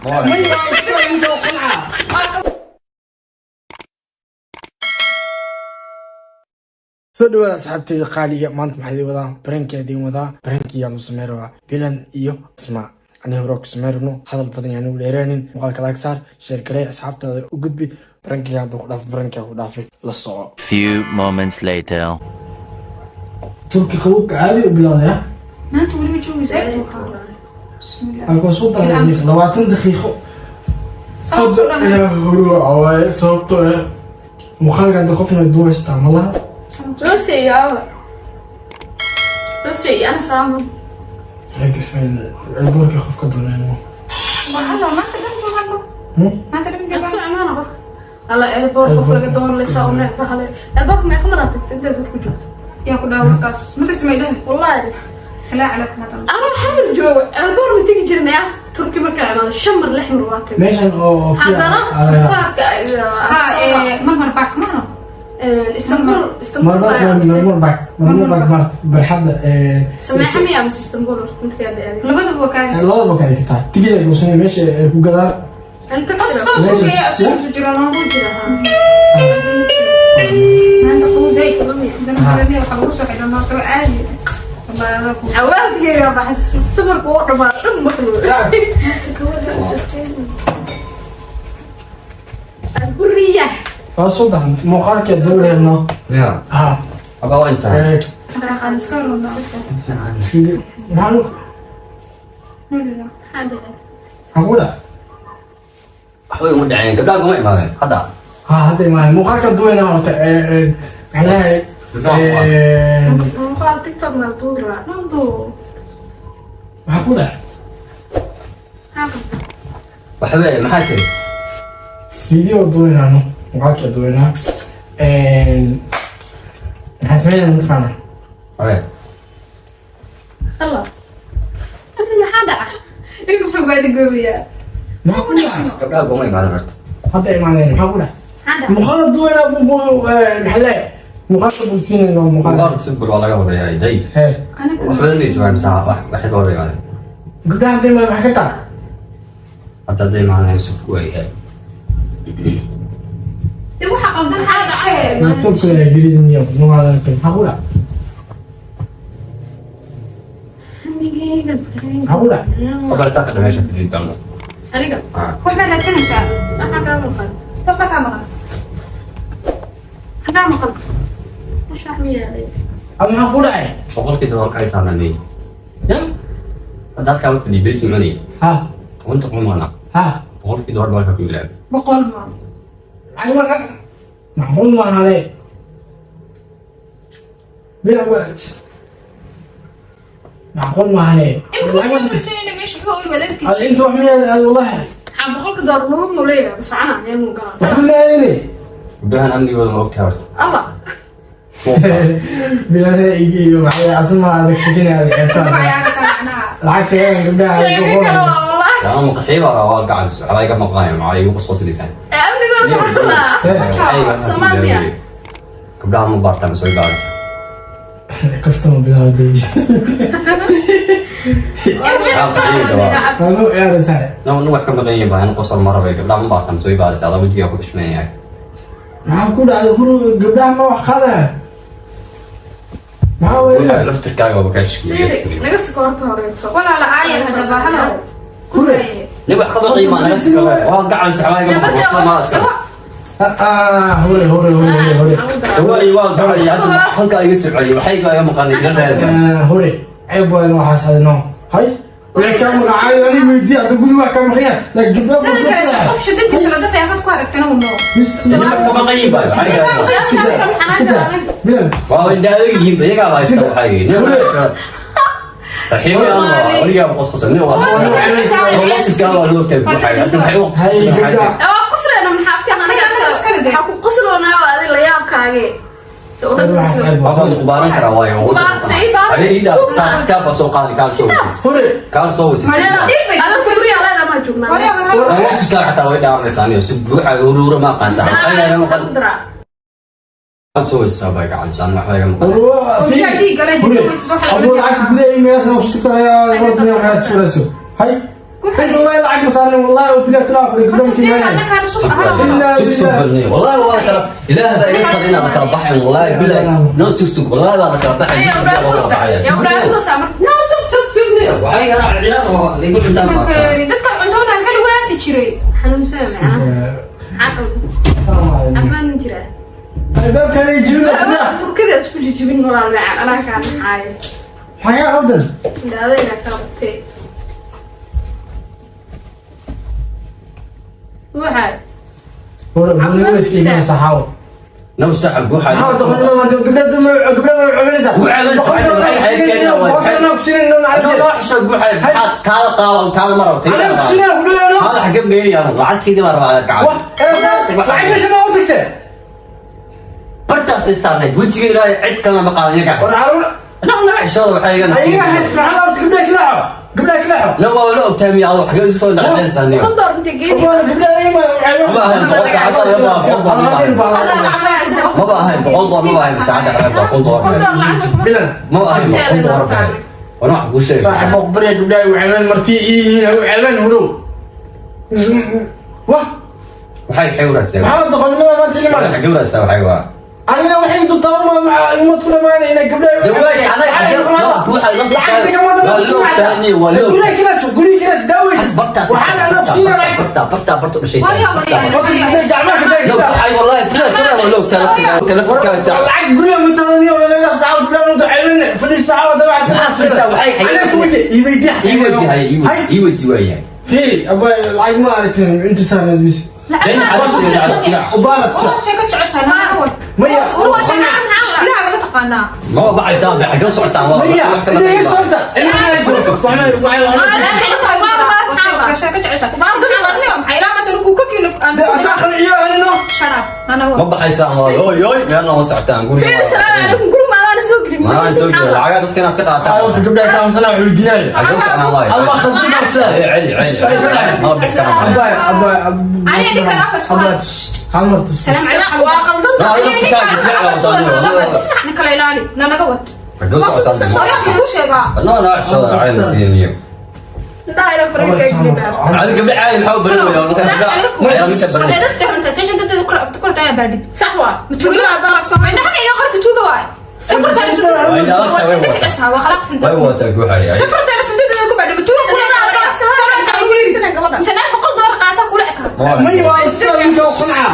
May waa iska inta qanca. Soo dhawaada asxaabteyda qaaliga. Maanta maxaa idin wadaa? Prank-kaa idin wadaa. Prank-iyaa lu sameyn rabaa Bilan iyo Asma. Ani hore ku sameyn rabno, hadal badan yaan ugu dheeraanin. Muuqaalka like saar, share garee, asxaabtaada u gudbi. Prank-iga hadduu ku dhaafo, prank-iga ku dhaafay, la soco. Few moments later. Turki qabowga caadi u bilowday. Maanta weli ma joogaysa. Bismillah. Aan soo daray 20 daqiiqo hadda inaa horuwaca waaye, sababtoo ah muuqaalkan da qofna duubaystaa ma laha. Rosie yaaba. Rosie ana salaamo. Elboorkii qofka doonayno. Waxaa maanta dhan joogaan. Maanta dhan joogaan. Soo amaana ba. Alla airport qof laga doon leysa oo neef bahale. Airport ma kama tagtay intaad ku joogto? Yaa ku dhaw warkaas? Ma tagtay may dhahay? Wallahi. Salaa calaykum hadal. Ama xamar joogo airport ma tegi jirnay ah. Turki markaa imaado shan mar lix mar waa tagay. Meeshan oo Haddana faadka Ha ee Marmar Park maano. Istanbul, Istanbul. Marmar Marmar Park barxadda. Sameexa miya mise Istanbul midkeeda aaday? Labaduba waa kaaga. Labadaba ka kartaa, tigid ay goosanay meesha ay ku gadaan. Inta taxi. Qof geeya asugu jira loo jira. Maanta qabow zaid. Dana badanaya waxaa lagu soo xidhan oo caadi. Wallahi ku. Cawaadkayga baxay, safarku oo dhamaa dhan maqlo. Guriya. Waa soo dahan muuqaalkii duulayno. Ya, ha. Apa waa insan? Qaan iska roona. Sidii maxaa Nolila. maxaa ku dhac? Waxbay uma dhaceen, gabdhaha kuma imaadeen hadda. Ha, hadda imaanay muuqaalka duulayna horta maxaa leeyahay? Muuqaal TikTok ma duubi rabaa? Noldo. Maxaa ku dhac? Waxba maxaa tiri? Video duulaynaano, muuqaalka duulaynaa. Maxaa sameynaa mataqaana? Waxbay. Allah. Maxaa dhaca? Igu wuxuu gaadi goobayaa. Maxaa ku dhac? Gabdhaha kuma imaadeen horta. Hadda imaaneen, maxaa ku dhac? Maxaa dhaca? Muuqaalka duulaynaa, maxaa leeyahay, muuqaalka bulshinayno muuqaal. Muuqaal simple waa laga horeeyaa day. Hee. Aniga Wax badan bay joogaan mise waxay ka hor imaadeen. Gabdhaha hadda imaadeen, maxaa kartaa? Hadda hadday imaanayaan sug waayahay. Dib waxa qaldan xaa dhacay. Laptopka gelidiniyo numaadanta, maxaa ku dhac? Maxaa ku dhac? Fadal saaka meesha fadhiyo doona. Aniga. Ah. Wax baa raadsanaysaa. Maxaa kaa maqan? Wax baa kaa maqan. Maxaa kaa maqan? Mashax miyaa? Ama maxaa ku dhacay? $100 ka saarnaa meey. Ya. Hadda halkaa ma fadhiyo bes cunay. Ha. Toban toban maana. Ha. $100 baa ka bilaabay. 100 ma. Lacag marka macquul maahane bila macquul maahane. Imika waxaan soo fariisanayna meesha wuxuu ool wadaadkiisa. Inta wax miyaa aad wallahi. Maxaa $100 lagu nuleeyaa? Basacana meel muu galaa. Waxba maaline. Gabdhahan amnigooda ma ogtahay horta. Allah. Bilana iyo waxay asma adag shekinaya Dadku ceebtaa. cayaaraysaa macnaha. Lacag sagaal gabdhaha ay Sheeko ku kale qoran. waa wallahi. Ama muqaxiib waa waa gacan waxbaa iga maqanaya maxaa igu qosqoslaysaa. Ee amnigooda maxaa? Soomaaliya. Gabdhaha ma baartaan soo gaaraysa. Kaftama bilowday. Waa ciyaaraysaa. No wax ka maqan yihiin baa in qosol ma rabay, gabdhaha ma baartaan soo gaaraysa adaa wajiga ku xushmeeyaa. Maxaa ku dhacday huru? Gabdhaha ma wax qaadaya? Maxaa weeye? Laftirkaaga waa ka shakiyay. Naga soko horta horeeto. Walaala aayar hadaba halo. Kure. Nin wax ka maqan yihiin naga sikalo waa gacan saxbaa iga maqan qosol ma iska. Ah, hore hore hore hore hore. Waa waa gacan iyo hadda halka iga soo celiyay waxay iga maqan iga raadin. Ah, hore ceeb waa inuu waxaas adino hay wixii kaa maqan caadi ani weydii hadda guri wax kaa maqan laakiin gabdhaha Tan fursad kale ma laha. qof shidadiisa la dafay halkaad ku aragtana uu noo. Bis. Nin wax ka maqan yihiin baa Iska daa, iska daa. Bilan. waa indhaha yihiin iyagaa baa iska waxay raxiim waligaa qosqos nin waa laftirkaaga waa loo taag waxay hadda maxay u Hay qosqos gabdhaha. Waa qoslayna maxaa afka aniga waxaa ku qosloonaa oo adiga la yaabkaage. Waxaas ceeb waa. Waa ku baaran karaa waayo. Ani ida kitaab baa soo qaadi kaal soo weysis. Hore. Kaal soo weysis. Ada suuriya leeda ma joognaa. Laftirkaaga xataa way dhaawanaysaa aniyo si buuxa uruura ma aqaansaa. Waxay iga maqan. Soo weysisaa baa gacan waxba iga maqan. Abu lacagta gudaha imeelasa usku tagaya wadada waxaad surayso hay. Wallahi lacag ma saarin, wallahi oo bilaa talaaq gabdhaha Horta fiir, kiimaanaya. annagaan sug ahaa. Inna Sug sug lillahi. balniyo. Wallahi waa kala ilaah baa iga sar inaad kala baxayn wallahi billahi. No sug sug wallahi waa kala baxayn. Yaa uraadinaysaa, yaa uraadinaysaa marka. No sug sug sug niyo. Waxay yara ciyaar oo igu dhintaan baa. Dadka cuntoona kala waasi jiray. Xanuunsan macnaha. Cafaan jiraa. Albaabka la jibin gabdhaha. Turkida isku jijibin walaal macaan, anaa kaa naxaayo. Maxaa kaa qaldan? Daadayna kala qabtay. Waxaa Hore weli iska saxaawo. No saaxib guuxa. Maxaa doqonnimo maanta gabdhaha dumar gabdhaha way celinaysaa. Way celinaysaa, Waxaan ku siinayna No lacag. no xishood guuxa. Maxaa taada qaado taada ma rabtay. Aniga ku siinaya ku dhayo. Hada xagee geynayaan lacagteydii baan rabaa gacan. Wax lacag meesha ma u tagtay? Bartaasay saarnayd wejiga ilaahay cid kalena ma qaadan iyaga. War caruur No naga xishooda waxay iga ayaga hays maxaa horta gabdhaha kilaaxo. Gabdhaha kilaaxo. No waa la ogtahay miya adigu xagee isu soo dhacdaynaysaa niyo. Kun door intee geynaysaa? Waa gabdhaha iima Ma ahayn boqol saacad maba ahayn boqol boqol maba ahayn saacadda qaar boqol Kun dollar. door lacag kuma- Bilan. Ma ahayn boqol dollar bas. Wana wax kuu sheegay. Saaxiib oo bariya gabdhaha way ceeleen marti ii way ceeleen hurow. Wah Waxay xawraystaa. maxaa doqonnimada maanta ilma Waxay xawraystaa waxay waa. Anina waxay dubtaa ma ma tulamaan ina gabdhaha. Dawaayi anaga guuxa lacagta kama waa loo taaniye waa loo guriga kilaas guriga kilaas daaweys. Bartaas Waxaan anoo ku siinaa lacag. barta barta barta dhashay. Horta gacmaha ka No taag. waxay wallahi bilaa kala waa loo taaniye telefonka saac. Lacag guriga ma tadaniyo wala la saacad gabdhaha u ceeleen fadhi saacad waa Maxaa fadhisaa? Waxay Ana ku weydi ii weydi. Ii wadi hay ii wadi waayahay. Fiiri abay lacag ma aragtin inta saameed bis. Been xadis iyo lacag. Ubaarad Waa sheeko jeceshahay, naga wad. Maya. War waa sheeko ilaaha ma taqaanaa. Ma baxaysaan bay xagee socotaan waa. Maya inay soo inay soo waxay Waa sheeko jeceshahay. Sidoo kale maxay ilaa maanta ku korkiina aan asaa qanciyo anino shut up. Nana wad. Ma baxaysaan waa oy oy meelna ma socotaan guriga. Fiir, salaamu calaykum, guri maadaana soo gelin. Ma soo gelin lacagaha dadka inaad iska qaataan. horta gabdhaha ka amsana wuxuu diinaya. Xagee soconaan waay. Allah khadri nafsa. Celi celi. Ma bixsan. Abay abay Aniga ninkan afas ku hada. Hal mar tus. Salaam calaykum. Waa qaldan No, tahay. adiga laftirkaaga jilaac waa wadaaniyo. Ismac ninka la ilaali, nanaga wad. Xagee socotaan. Waa kuu sheegaa. No no xishooda cayna siiniyo. Indhaha inaan fariin kaga gelin. Adiga gabdha caadi maxaa u barin weyaa? Salaam calaykum. Ayaa midka barin. Waxay dadka runta session dadka ku kortaa baadid. Sax waa. Tuuga baa baraf samay. Dhaxka iga qorta tuuga waay. Safarta la soo Waa ilaa waa sheeko jeceshahay, waa khalaq xunta. Way wataa guuxaya. Safarta la soo dadka ku baadid tuuga kula Gabadha. Mise naag $100 qaata kula eka. Maya waa iska ninka qanca.